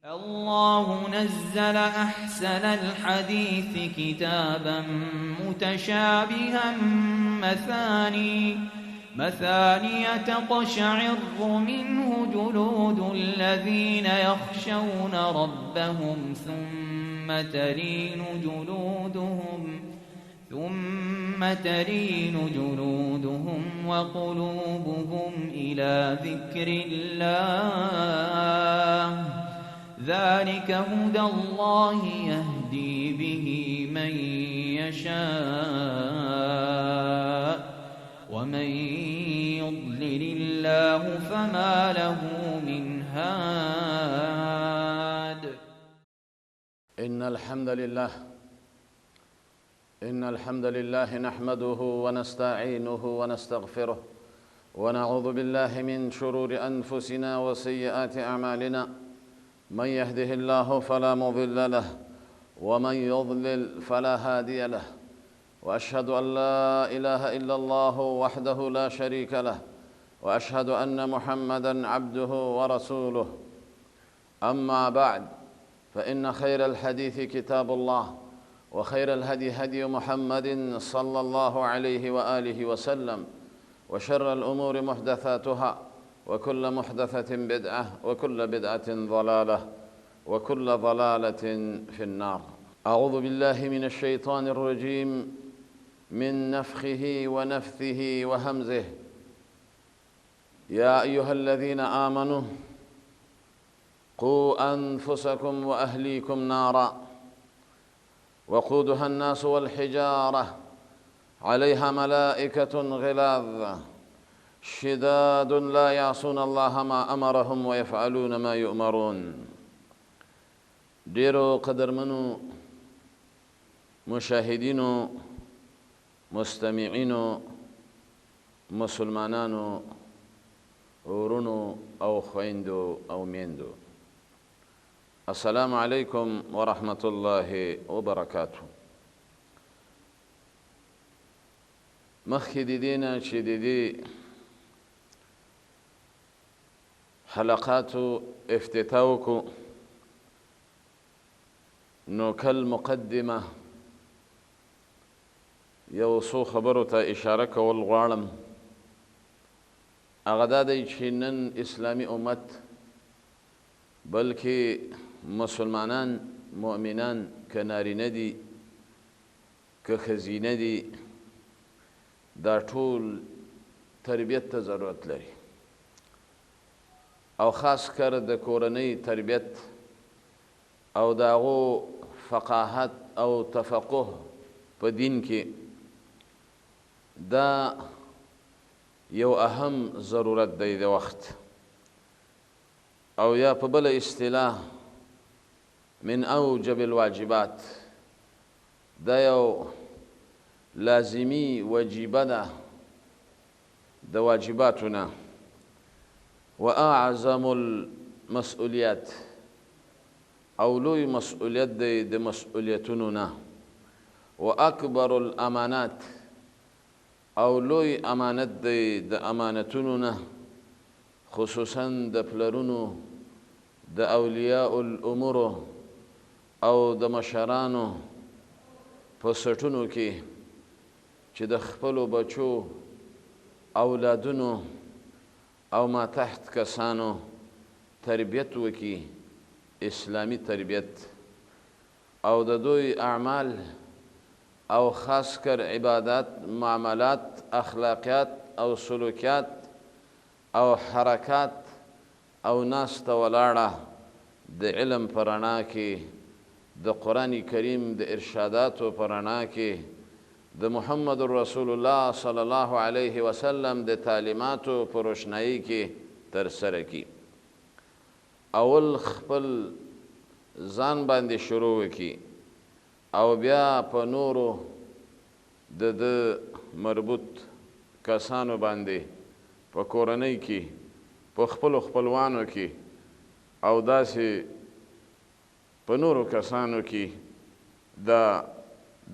الله نزل أحسن الحديث كتابا متشابها مثاني تقشعر منه جلود الذين يخشون ربهم ثم تلين جلودهم وقلوبهم إلى ذكر الله ذلك هدى الله يهدي به من يشاء ومن يضلل الله فما له من هاد. إن الحمد لله نحمده ونستعينه ونستغفره ونعوذ بالله من شرور أنفسنا وسيئات أعمالنا، من يهده الله فلا مضل له ومن يضلل فلا هادي له، وأشهد أن لا إله إلا الله وحده لا شريك له، وأشهد أن محمدا عبده ورسوله. أما بعد، فإن خير الحديث كتاب الله، وخير الهدي هدي محمد صلى الله عليه وآله وسلم، وشر الأمور محدثاتها، وكل محدثة بدعة، وكل بدعة ضلالة، وكل ضلالة في النار. أعوذ بالله من الشيطان الرجيم من نفخه ونفثه وهمزه. يا أيها الذين آمنوا قوا أنفسكم وأهليكم نارا وقودها الناس والحجارة عليها ملائكة غلاظ شداد لا يعصون الله ما أمرهم ويفعلون ما يؤمرون. ډیرو قدرمنو مشاهدینو، مستمعینو، مسلمانانو، ورونو او خویندو او میندو، السلام علیکم ورحمة الله وبرکاته. مخکې د دې نه چې د دې حلقاتو افتتاح وکړو، نو کل مقدمه یو څو خبرو ته اشاره کول غواړم. هغه دا دی چې نن اسلامي امت، بلکې مسلمانان مؤمنان، که نارینه دي که ښځینه دي، دا ټول تربیت ته ضرورت لري، او خاص کر د کورنۍ تربیت او د هغو فقاهت او تفقه په دین کې دا یو اهم ضرورت دی د وخت، او یا په بله اصطلاح من اوجب الواجبات، دا یو لازمي وجیبه ده د واجباتو نه، واعظم المسؤولیات، او لوی مسؤولیت دی د مسؤولیتونو نه، واکبر الامانات، او لوی امانت دی د امانتونو نه، خصوصا د پلرونو، د اولیاء الامور او د مشرانو په سټونو کې چې د خپلو بچو، اولادونو او ما تحت کسانو تربیت وکړي، اسلامي تربیت، او د دوی اعمال او خاص کر عبادات، معاملات، اخلاقیات او سلوکیات او حرکات او ناسته ولاړه د علم په رڼا کې، د قرآن کریم د ارشاداتو په رڼا کې، د محمد رسول الله صلی الله علیه وسلم د تعلیماتو په روشنایي کې ترسره کړي. اول خپل ځان باندې شروع وکړي او بیا په نورو د ده مربوط کسانو باندې، په کورنۍ کې، په خپلو خپلوانو کې، او داسې په نورو کسانو کې دا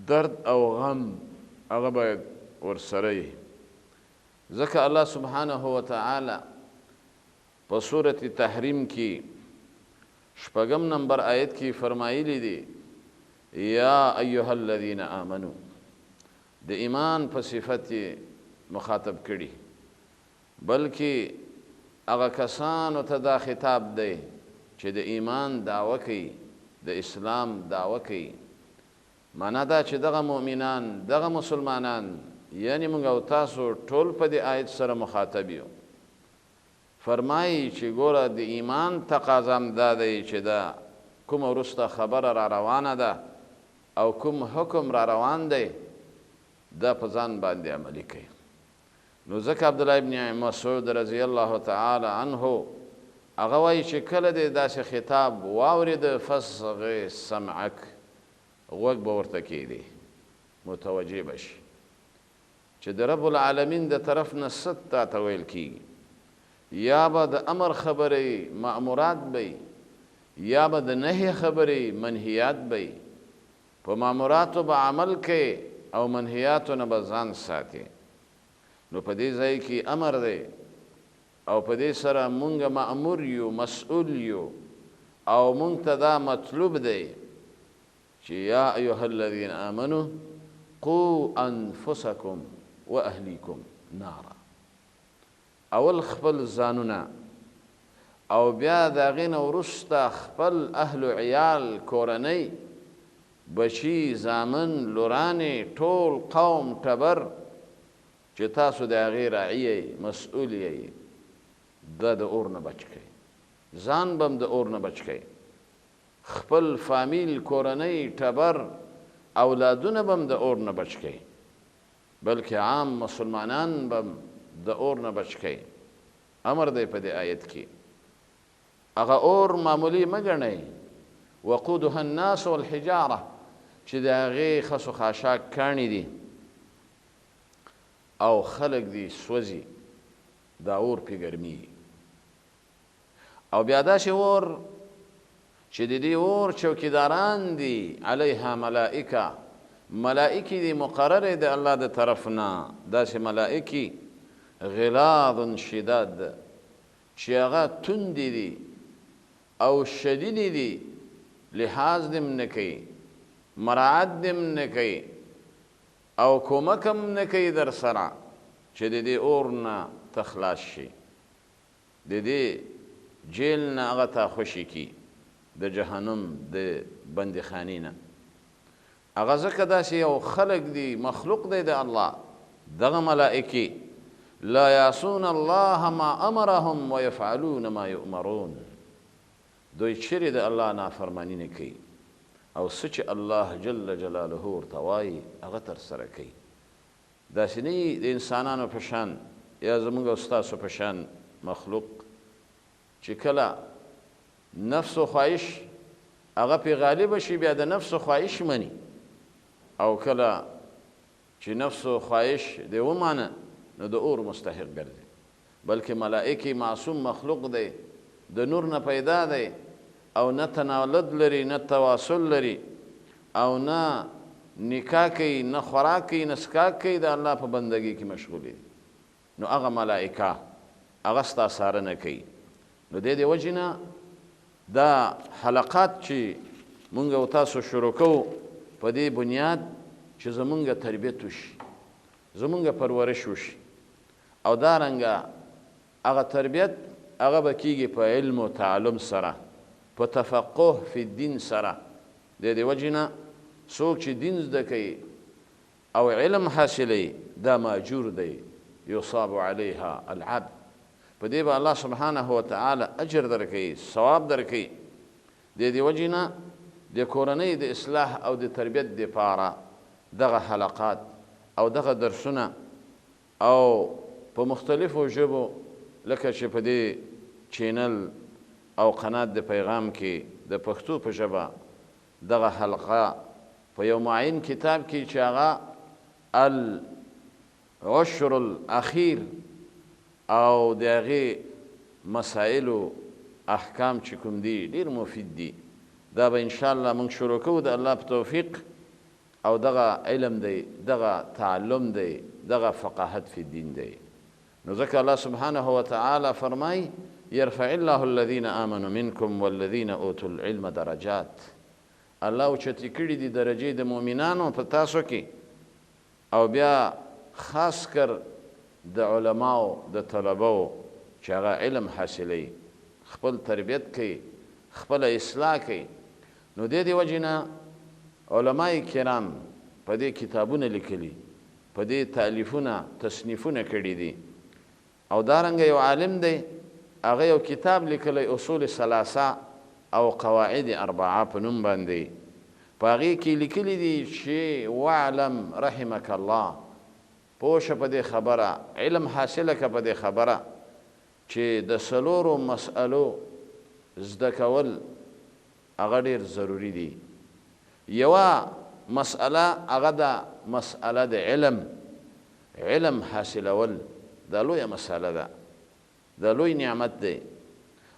درد او غم هغه باید ورسره وي. ځکه الله سبحانه وتعالی په سورة تحریم کې شپږم نمبر آیت کې فرمایلی دي، یا ایها الذین آمنو، د ایمان په صفت یې مخاطب کړي، بلکې هغه کسانو ته دا خطاب دی چې د ایمان دعوه کوي، د اسلام دعوه کوي. معنا دا چې دغه مؤمنان، دغه مسلمانان، یعنی موږ او تاسو ټول په دې آیت سره مخاطب یو. فرمایي چې ګوره د ایمان تقاضا هم دا دی چې دا کومه وروسته خبره را روانه ده او کوم حکم را روان دی، دا په ځان باندې عملي کوي. نو ځکه عبدالله ابن مسعود رضی الله تعالی عنه هغه وایي چې کله دې داسې خطاب واورېده، فاصغ سمعک، غوږ به ورته کښېږدي، متوجه به شي چې د رب العالمین د طرف نه څه تا ته ویل کېږي. یا به د امر خبرې مأمورات به وي، یا به د نهې خبرې منهیات به وي. په مأموراتو به عمل کوي او منهیاتو نه به ځان ساتي. نو په دې ځای کې امر دی او په دې سره مونږ مأمور یو، مسؤل یو، او مونږ ته دا مطلوب دی چې یا ایها الذین آمنو قو انفسکم واهلیکم نارا. اول خپل ځانونه او بیا د هغې نه وروسته خپل اهل و عیال، کورنۍ، بچي، زامن، لورانې، ټول قوم، ټبر چې تاسو د هغې راعي یئ، مسؤل یئ، دا د اور نه بچ کړئ. ځان به هم د اور نه بچ کړئ، خپل فامیل، کورنۍ، ټبر، اولادونه به هم د اور نه بچ کړئ، بلکې عام مسلمانان به هم د اور نه بچ کړئ. امر دی په دې آیت کې. هغه اور معمولي مه ګڼئ، وقودها الناس والحجاره، چې د هغې خس و خاشاک کاڼي دي او خلک دي سوځي، دا اور پې ګرمېږي. او بیا داسې اور چې د دې اور چوکیداران دي، علیها ملائکه، ملائکې دي مقررې د الله د طرف نه، داسې ملائکې غلاظ شداد چې هغه توندې دي او شدیدې دي، لحاظ دې هم نه کوي، مراعت دې هم نه کوي، او کومک هم نه کوي در سره چې د دې اور نه ته خلاص شي، د دې جیل نه هغه تا خوشې کړي، د جهنم د بندیخانې نه. هغه ځکه داسې یو خلق دي، مخلوق دی د الله، دغه ملائکې لا یعصون الله ما امرهم ویفعلون ما یؤمرون، دوی چیرې د الله نافرمانی نه کوي او څه چې الله جل جلاله ورته وایي هغه ترسره کوي. داسې نه وي د انسانانو په شان یا زموږ او ستاسو په شان مخلوق چې کله نفس و خواهش هغه پې غالبه شي بیا د نفس و خواهش مني، او کله چې نفس و خواهش دې ومانه نو د اور مستحق ګرځي. بلکې ملائکې معصوم مخلوق دی، د نور نه پیدا دی، او نه تناولد لري، نه تواصل لري، او نه نکاح کوي، نه خوراک کوي، نه څښاک کوي، د الله په بندګۍ کې مشغول دي. نو هغه ملائکه هغه ستا څارنه کوي. نو دې دې وجې نه دا حلقات چې مونږ او تاسو شروع کوو په دې بنیاد چې زمونږ تربیت وشي، زمونږ پرورش وشي، او دا رنګه هغه تربیت هغه به کېږي په علم و تعلم سره، په تفقه فی الدین سره. د دې وجې نه څوک چې دین زده کوي او علم حاصلوي دا ماجور دی، یصاب علیها العبد، په دې به الله سبحانه وتعالی اجر درکوي، ثواب درکوي. د دې وجې نه د کورنۍ د اصلاح او د تربیت دپاره دغه حلقات او دغه درسونه او په مختلفو ژبو لکه چې په دې چینل او قنات د پیغام کې د پښتو په ژبه دغه حلقه په یو معین کتاب کې چې هغه العشر الاخیر او د هغې مسائل او احکام چې کوم دي ډېر مفید دي، دا به انشاءالله موږ شروع کوو د الله په توفیق. او دغه علم دی، دغه تعلم دی، دغه فقاهت فی الدین دی. نو ځکه الله سبحانه وتعالی فرمای يرفع الله الذين آمنوا منكم والذين اوتوا العلم درجات. الله اوچتې کړي دي درجې د مؤمنانو په تاسو کې، او بیا خاص کر د علماو د طلبو چې هغه علم حاصلوي، خپل تربیت کوي، خپله اصلاح کوي. نو دې دې وجې نه علماء کرام په دې کتابونه لیکلي، په دې تالیفونه تصنیفونه کړي دي. او دارنګه یو عالم دی، هغه یو کتاب لیکلی اصول ثلاثه او قواعد اربعه په نوم باندې، په هغې کې لیکلي دي چې واعلم رحمک الله، پوه شه په دې خبره، علم حاصله که په دې خبره چې د څلورو مسئلو زده کول هغه ډېر ضروري دي. یوه مسئله هغه ده مسئله د علم، علم حاصلول دا لویه مسئله ده، دا لوی نعمت دی.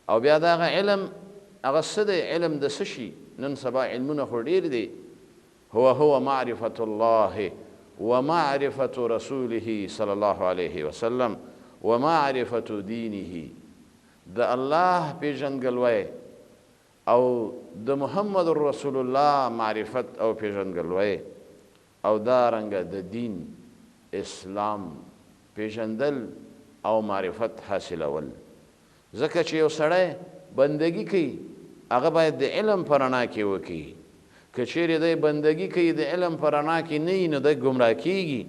او بیا دغه علم هغه څه دی؟ علم د څه شي؟ نن سبا علمونه خو ډېر دي. هو معرفة الله ومعرفة رسوله صلی الله علیه وسلم ومعرفة دینه. د الله پېژندګلوی او د محمد رسول الله معرفت او پېژندګلوی، او دا رنګه د دین اسلام پېژندل او معرفت حاصلول. ځکه چې یو سړی بندگی کوي هغه باید د علم په رڼا کې وکړي. که چیرې دی بندگی کوي د علم په رڼا کې نه وي، نو دی ګمراه کیږي،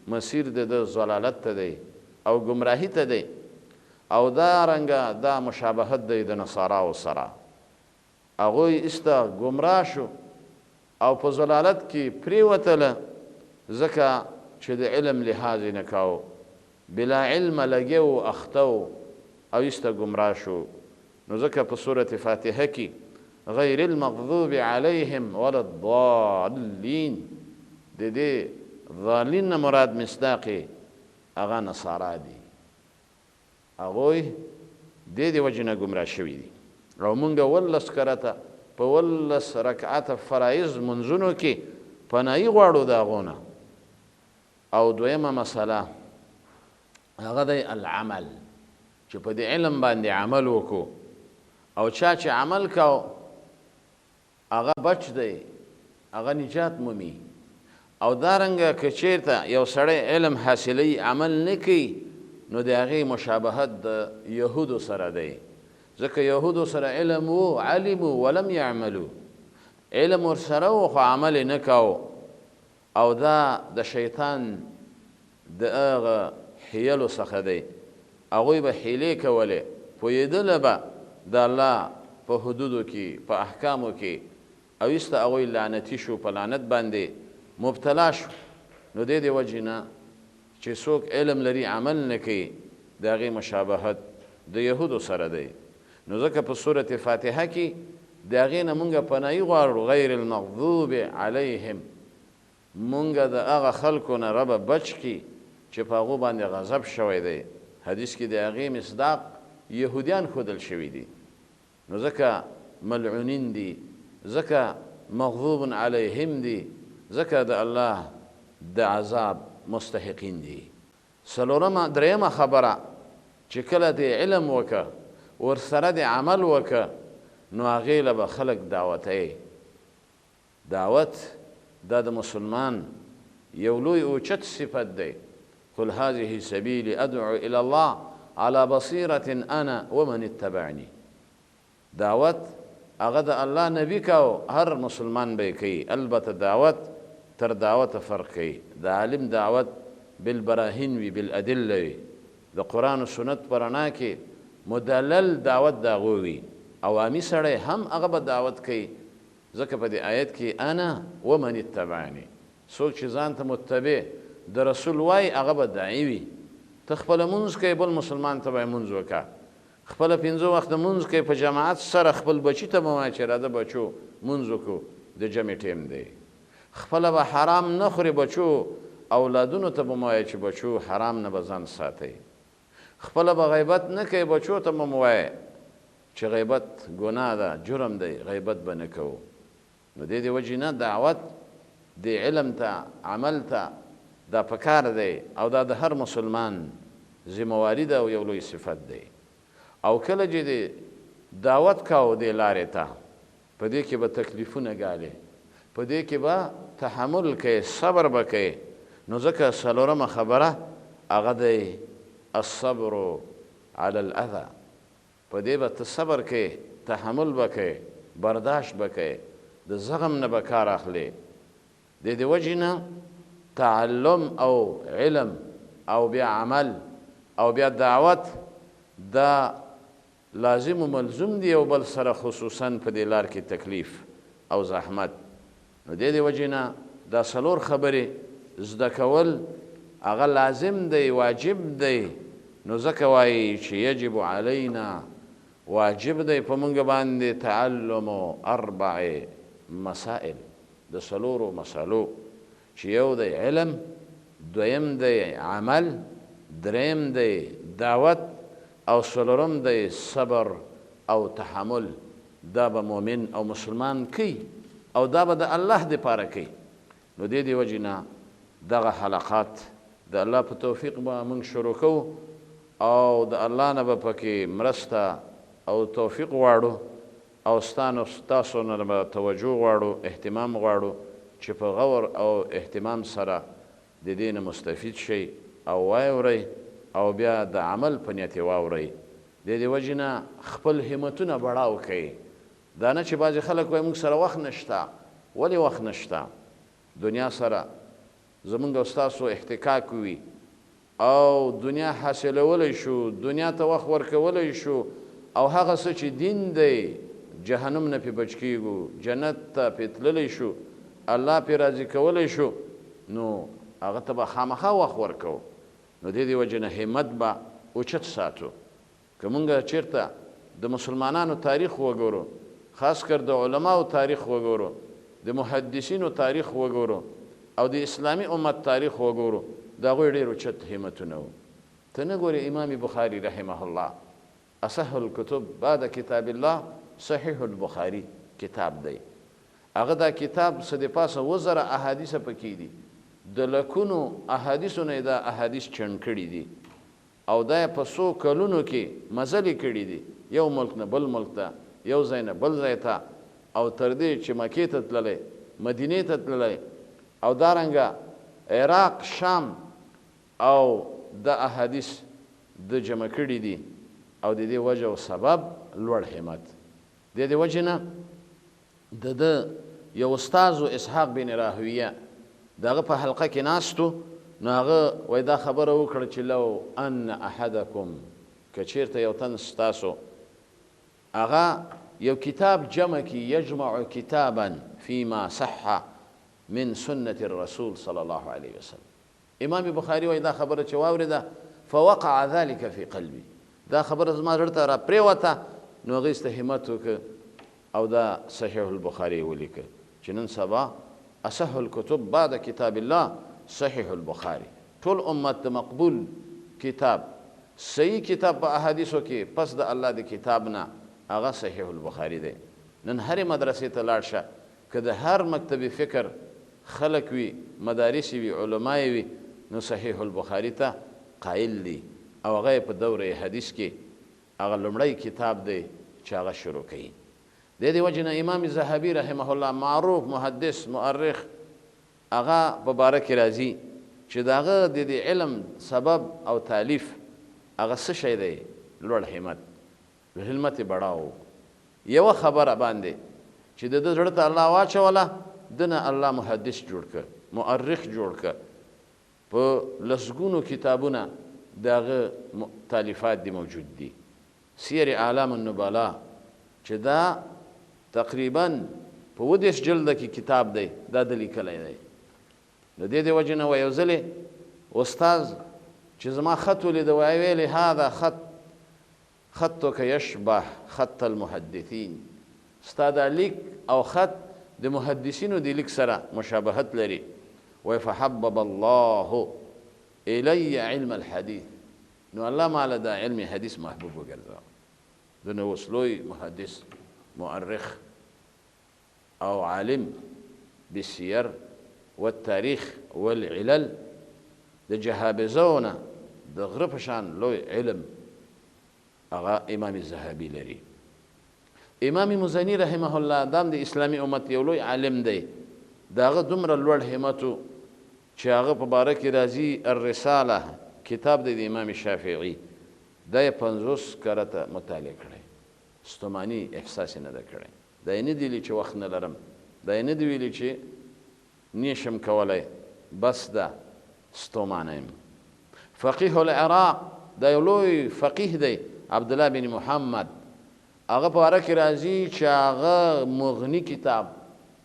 مسیر د ده ضلالت ته دی او ګمراهي ته دی. او دا رنګه دا مشابهت دی د نصاراو سره، هغوی ایسته ګمراه شو او په ضلالت کې پرېوتله، ځکه چې د علم لحاظ یې نه کاوه، بلا علمه لګیا وو، اخته وو او ایسته ګمراه شو. نو ځکه په سورة فاتحه کې غیر المغضوب علیهم ولا الضالین، د دې ضالین نه مراد مصداق هغه نصارا دي، هغوی دې دې وجې نه ګمراه شوي دي. او مونږ 18 کرته په 18 رکعته فرایض منځونو کې پناهي غواړو د هغو نه. او دویمه مسله هغه دی العمل، چې په دې علم باندې عمل وکړو، او چا چې عمل کاو هغه بچ دی، هغه نجات مومي. او دارنګه که چیرته یو سړی علم حاصلوي عمل نه کوي، نو د هغې مشابهت د یهودو سره دی، ځکه یهودو سره علم وو، علمو ولم یعملو، علم ورسره وو خو عمل یې نه کاوه. او دا د شیطان د هغه حیلو څخه دی، هغوی به حیلې کولې، پوهېدله به د الله په حدودو کې، په احکامو کې، او ایسته هغوی لعنتي شو، په لعنت باندې مبتلا شو. نو دې دې وجې نه چې څوک علم لري عمل نه کوي، د هغې مشابهت د یهودو سره دی. نو ځکه په سورة فاتحه کې د هغې نه مونږ پناهي غواړو، غیر المغضوب علیهم، مونږ د هغه خلکو نه ربه بچ کړي چې په هغو باندې غضب شوی دی. حدیث کې د هغې مصداق یهودیان ښودل شوي دي، نو ځکه ملعونین دي، ځکه مغضوب علیهم دي، ځکه د الله د عذاب مستحقین دي. څلورمه درېیمه خبره چې کله دې علم وکړه ورسره دې عمل وکړه، نو هغې له به خلک دعوتوي. دعوت دا د مسلمان یو لوی اوچت صفت دی. قل هذه سبیلی ادعو الی الله علی بصیرة انا ومن اتبعنی. دعوت هغه د الله نبی کاو، هر مسلمان به یې کوي. البته دعوت تر دعوته فرق کوي. د عالم دعوت بالبراهین وي، بالادله وي، د قرآن و سنت په رڼا کې مدلل دعوت د هغو وي. عوامي سړی هم هغه به دعوت کوي، ځکه په دې آیت کې انا ومن اتبعنی، څوک چې ځان ته متبع د رسول وایي هغه به داعي وي. ته خپله مونځ کوې، بل مسلمان ته به یې مونځ وکړه. خپله 5 وخته مونځ کوې په جماعت سره، خپل بچي ته به وایې چې راځه بچو مونځ وکړو، د جمع ټیم دی. خپله به حرام نه خورې، بچو اولادونو ته به مو وایې چې بچو حرام نه به ځان ساتئ. خپله به غیبت نه کوې، بچو ته به مو وایې چې غیبت ګناه ده، جرم دی، غیبت به نه کوو. نو دې دې وجې نه دعوت دې علم ته عمل ته دا پکار دی، او دا د هر مسلمان ذمهواري ده او یو لوی صفت دی. او کله چې دې دعوت کاوه دې لارې ته، په دې کې به تکلیفونه ګالې، په دې کې به تحمل کوې، صبر به کوې. نو ځکه څلورمه خبره هغه دی الصبر علی الاذی، په دې به ته صبر کوې، تحمل به کوې، برداشت به کوې، د زغم نه به کار اخلې. د دې وجې نه تعلم او علم او بیا عمل او بیا دعوت دا لازم و ملزوم دی یو بل سره، خصوصا په دې لار کې تکلیف او زحمت. نو د دې وجې نه دا څلور خبرې زده کول هغه لازم دی، واجب دی. نو ځکه وایي چې یجب علینا، واجب دی په مونږ باندې تعلم اربع مسائل، د څلورو مسالو، چې یو دی علم، دویم دی عمل، دریم دی دعوت، او څلورم دی صبر او تحمل. دا به مؤمن او مسلمان کوي او دا به د الله دپاره کوي. نو دې دې وجې نه دغه حلقات د الله په توفیق به موږ شروع کوو او د الله نه به پکې مرسته او توفیق غواړو او ستاسو نه به توجه غواړو، اهتمام غواړو چې په غور او اهتمام سره د دې نه مستفید شئ او واورئ او بیا د عمل په نیت یې واورئ. د دې وجې نه خپل همتونه بړاو کړئ. دا نه چې بعضې خلک وایي موږ سره وخت نشته. ولې وخت نشته؟ دنیا سره زمونږ او ستاسو احتکاک وي او دنیا حاصلولی شو، دنیا ته وخت ورکولی شو، او هغه څه چې دین دی جهنم نه پې بچ کیږو، جنت ته پې تللی شو، الله پې راضي کولی شو، نو هغه ته به خامخا وخت ورکوو. نو دې دې وجې نه همت به اوچت ساتو. که مونږ چېرته د مسلمانانو تاریخ وګورو، خاص کر د علماو تاریخ وګورو، د محدثینو تاریخ وګورو او د اسلامي امت تاریخ وګورو، د هغوی ډېر اوچت همتونه وو. ته نه ګورې امام بخاري رحمه الله، اصح الکتب بعد کتاب الله صحیح البخاري کتاب دی. هغه دا کتاب څه د پاسه 7000 احادیث پکې دي، د لکونو احادیثو نه یې دا احادیث چڼ کړي دي او دا یې په څو کلونو کې مزلې کړي دي، یو ملک نه بل ملک ته، یو ځای نه بل ځای ته، او تر دې چې مکې ته تللی، مدینې ته تللی، او دارنګه عراق، شام، او دا احادیث د جمع کړي دي. او د دې وجه او سبب لوړ همت. د دې وجې نه د ده یو استاد اسحاق بن راهویه، د هغه په حلقه کې ناست و، نو هغه وایي دا خبره وکړه چې لو ان احدکم، که چېرته یو تن ستاسو هغه یو کتاب جمع کړي، یجمع کتابا فيما صح من سنة الرسول صلی الله علیه وسلم. امام بخاري وایي دا خبره چې واورېده، فوقع ذلك في قلبي، دا خبره زما زړه ته را پرېوته، نو هغه ایسته همت وکړ او دا صحیح البخاري ولیکه چې نن سبا اصح الکتب بعد کتاب الله صحیح البخاري. ټول امت د مقبول کتاب، صحیح کتاب په احادیثو کې پس د الله د کتاب نه هغه صحیح البخاري دی. نن هرې مدرسې ته لاړ شه، که د هر مکتب فکر خلک وي، مدارس وي، علما وي، نو صحیح البخاري ته قایل دي او هغه په دوره حدیث کې هغه لومړی کتاب دی چې هغه شروع کوي. د دې وجې نه امام ذهبي رحمه الله، معروف محدث مؤرخ، هغه په باره کې راځي چې د هغه د دې علم سبب او تالیف هغه څه شی دی؟ لوړ همت. همت یې بړاو. یوه خبره باندې چې د ده زړه ته الله واچوله، ده نه الله محدث جوړ کړ، مؤرخ جوړ کړ، په لسګونو کتابونه د هغه تالیفات دي موجود دي. سیر اعلام النبلاء چې دا تقریبا په 37 جلده کې کتاب دی، دا ده لیکلی دی. د دې د وجې نه وایي یو ځلې استاد چې زما خط ولیده، وایي ویلې هذا خط خطك يشبه خط المحدثین، ستا دا لیک او خط د محدثینو د لیک سره مشابهت لري. وایي فحبب الله الی علم الحدیث، نو الله ماله دا علم حدیث محبوب وګرځاوه. دونه اوس لوی محدث مؤرخ او عالم بالسیر والتاریخ والعلل، د جهابزو نه د غره په شان لوی علم هغه امام ذهبي لري. امام مزني رحمه الله دا هم د اسلامي امت یو لوی عالم دی، د هغه دومره لوړ همت و چې هغه په باره کې راځي الرساله کتاب دی د امام شافعي، دا یې 50 کرته مطالعه کړی، ستوماني احساس یې نه ده کړی، دا یې نه دي ویلي چې وخت نه لرم، دا یې نه دي ویلي چې نشم کولی، بس ده ستومانه یم. فقیه العراق دا یو لوی فقیه دی عبدالله بن محمد، هغه په باره کې راځي چې هغه مغني کتاب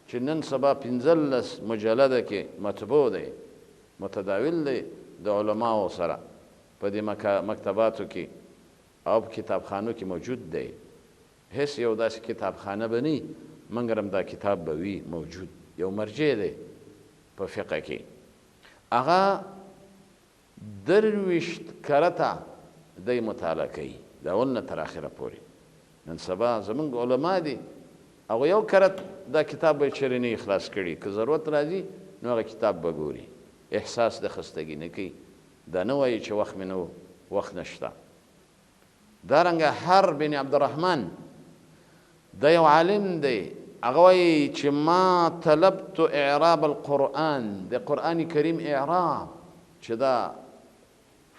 چې نن سبا 15 مجلده کې مطبوع دی، متداول دی د علماو سره په دې مکتباتو کې او په کتابخانو کې موجود دی، هیڅ یو داسې کتابخانه به نه مګرم دا کتاب به وي موجود، یو مرجع دی په فقه کې. هغه 23 کرته دی مطالعه کوي د اول نه تر اخره پورې. نن سبا زمونږ علما دي هغه یو کرت دا کتاب به یې چېرې نه خلاص کړي، که ضرورت راځي نو هغه کتاب به ګوري، احساس د خستګي نه کوي، دا نه وایي چې وخت مې نه و، وخت نشته. دارنګه هر بن عبدالرحمن دا یو عالم دی، هغه وایي چې ما طلبت اعراب القرآن، د قرآن کریم اعراب چې دا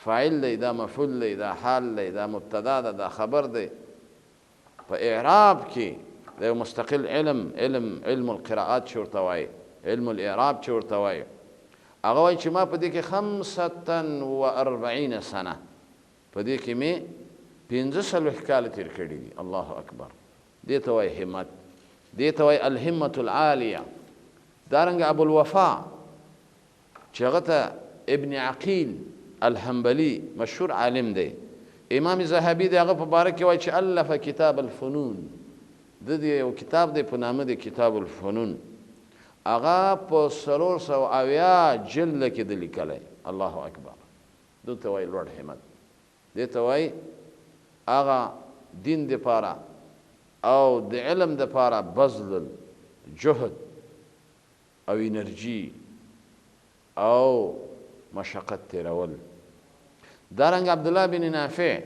فاعل دی، دا مفعول دی، دا حال دی، دا مبتدا ده، دا خبر دی، په اعراب کې د یو مستقل علم، علم القراءات چې ورته وایي، علم الاعراب چې ورته وایي، هغه وایي چې ما په دې کې 45 سنه، په دې کې مې 45 کاله تېر کړي دي. الله اکبر، دې ته وایي همت، دې ته وایي الهمة العالیه. دارنګه ابو الوفا چې هغه ته ابن عقیل الحنبلي مشهور عالم دی، امام ذهبي د هغه په باره کې وایي چې الف کتاب الفنون، د دې یو کتاب دی په نامه د کتاب الفنون، هغه په 470 جلد کې ده لیکلی. الله اکبر، دې ته وایي لوړ همت، دې ته وایي هغه دین دپاره او د علم دپاره بذل الجهد او انرژي او مشقت تېرول. دارنګه عبدالله بن نافع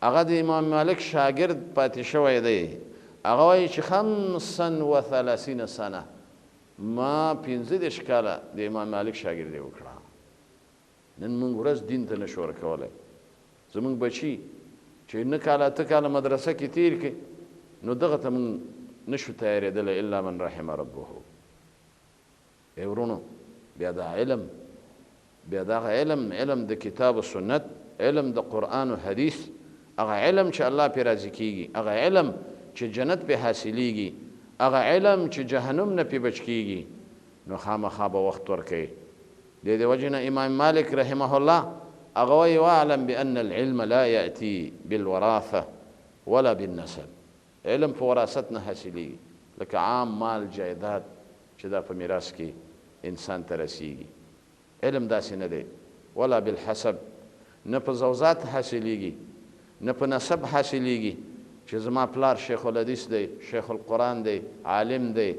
هغه د امام مالک شاګرد پاتې شوی دی، هغه وایي چې 35 سنه، ما 35 کاله د امام مالک شاګردي وکړه. نن موږ ورځ دین ته نشو ورکولی، زموږ بچي چې 9 کاله 8 کاله مدرسه کې تېر کړي نو دغه ته موږ نشو تیارېدلی الا من رحم ربه. ای وروڼو، بیا دا علم، بیا دغه علم، علم د کتاب و سنت، علم د قرآن و حدیث، هغه علم چې الله پرې راضي کېږي، هغه علم چې جنت پرې حاصلېږي، هغه علم چې جهنم نه پرې بچ کېږي، نو خامخا به وخت ورکوي. د دې وجې نه امام مالک رحمه الله هغه وایي واعلم بأن العلم لا يأتي بالوراثة ولا بالنسب، علم په وراثت نه حاصلېږي لکه عام مال جایداد چې دا په میراث کې انسان ته رسیږي، علم داسې نه دی. ولا بالحسب، نه په زوزات حاصلېږي، نه په نسب حاصلېږي چې زما پلار شیخ الحدیث دی، شیخ القرآن دی، عالم دی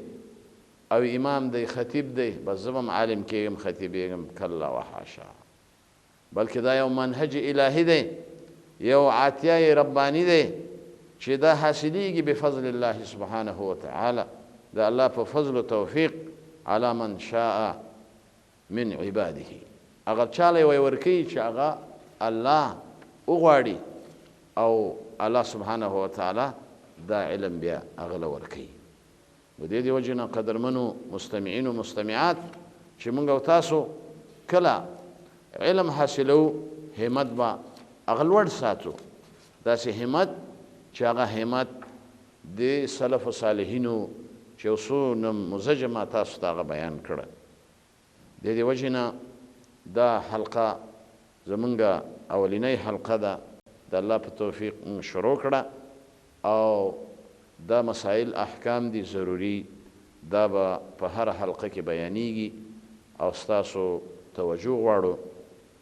او امام دی، خطیب دی، بس زه به هم عالم کېږم، خطیبېږم. کلا وحاشا، بلکې دا یو منهج الهي دی، یو عطیه رباني دی چې دا حاصلېږي بفضل الله سبحانه وتعالی، د الله په فضل و توفیق علی من شاء من عباده، هغه چا له یې ورکوي چې هغه الله وغواړي او الله سبحانه وتعالی دا علم بیا هغه له ورکوي. نو دې وجې نه قدرمنو مستمعین و مستمعات چې موږ او تاسو کله علم حاصلو همت به هغه لوړ ساتو، داسې همت چې هغه همت د سلف و صالحینو چې یو څو نموذجه ما تاسو ته هغه بیان کړه. د دې وجې نه دا حلقه زمونږ اولینۍ حلقه ده، د الله په توفیق موږ شروع کړه او دا مسائل احکام دي ضروري، دا به په هره حلقه کې بیانیږي او ستاسو توجه غواړو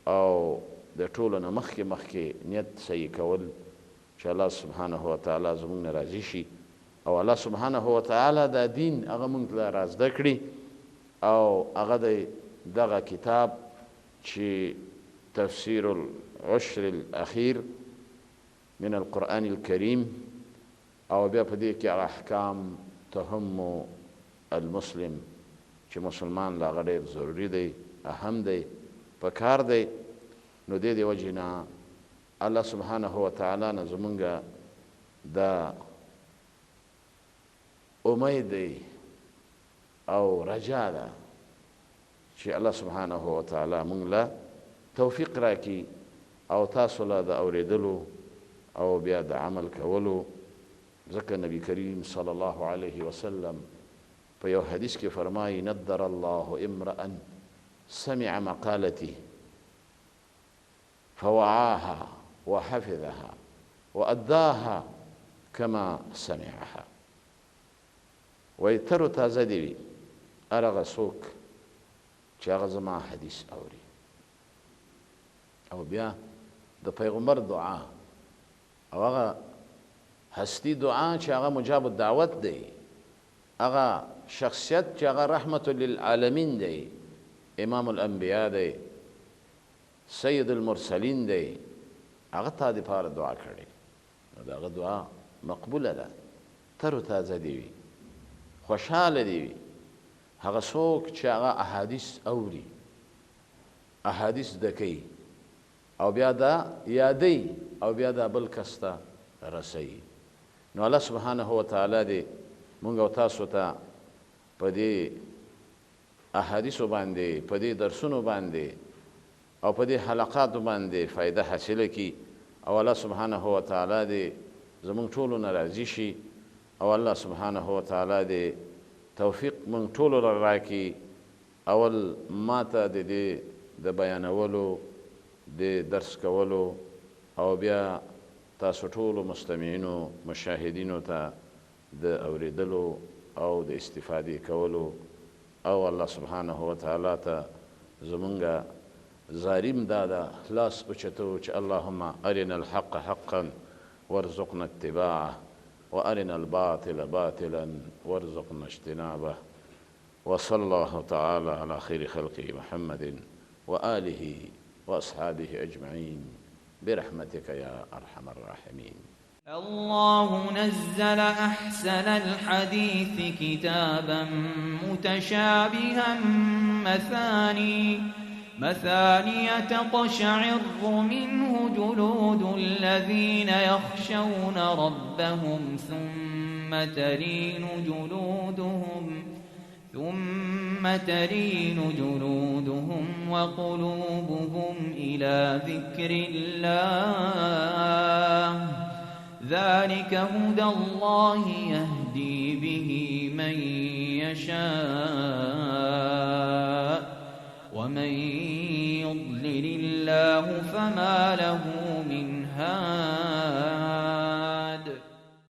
او د ټولو نه مخکې مخکې نیت صحیح کول چې الله سبحانه وتعالی زموږ نه راضي شي او الله سبحانه وتعالی دا دین هغه موږ ته رازده کړي او هغه دی دغه کتاب چې تفسیر العشر الاخیر من القرآن الكريم. او بیا په دې کې هغه احکام تهم المسلم چې مسلمان له هغه ډېر ضروري دی، اهم دی، په کار دی. نو دې د وجې نه الله سبحانه وتعالی نه زمونږ دا امید دی او رجا ده چې الله سبحانه وتعالی مونږ له توفیق راکړي او تاسو له د اورېدلو او بیا د عمل کولو. ځکه نبی کریم صلی الله علیه وسلم په یو حدیث کې فرمایي: ندر الله امرأ سمع مقالتي فوعاها وحفظها وأداها كما سمعها. وایي تر و تازه دې وي هر هغه څوک چې هغه زما حدیث اوري. او بیا د پیغمبر دعا او هغه هستی دعا چې هغه مجاب الدعوت دی، هغه شخصیت چې هغه رحمت للعالمین دی، امام الانبیا دی، سید المرسلین دی، هغه تا دپاره دعا کړې، نو د هغه دعا مقبوله ده. تر و تازه دې وي، خوشحاله دې وي هغه څوک چې هغه احادیث اوري، احادیث زده کوي او بیا دا یادوي او بیا دا بل کس ته رسوي. نو الله سبحانه وتعالی دې مونږ او تاسو ته په دې احادیثو باندې، په دې درسونو باندې او په دې حلقاتو باندې فایده حاصله کړي، او الله سبحانه وتعالی دې زمونږ ټولو نه راضي شي، او الله سبحانه وتعالی دې توفیق مونږ ټولو له راکړي. اول ما ته د دې د بیانولو، د درس کولو، او بیا تاسو ټولو مستمعینو مشاهدینو ته د اورېدلو او د استفادې کولو، او الله سبحانه وتعالی ته زمونږ زاریم دا ده لاس اوچتو چې اللهم ارنا الحق حقا وارزقنا اتباعه وارنا الباطل باطلا وارزقنا اجتنابه، وصلى الله تعالى على خير خلقه محمد وآله وأصحابه أجمعين برحمتك يا أرحم الراحمين. الله نزل أحسن الحديث كتابا متشابها مثانية تقشعر منه جلود الذين يخشون ربهم ثم تلين جلودهم وقلوبهم إلى ذكر الله. ذلك هدى الله يهدي به من يشاء ومن يضلل الله فما له من هاد.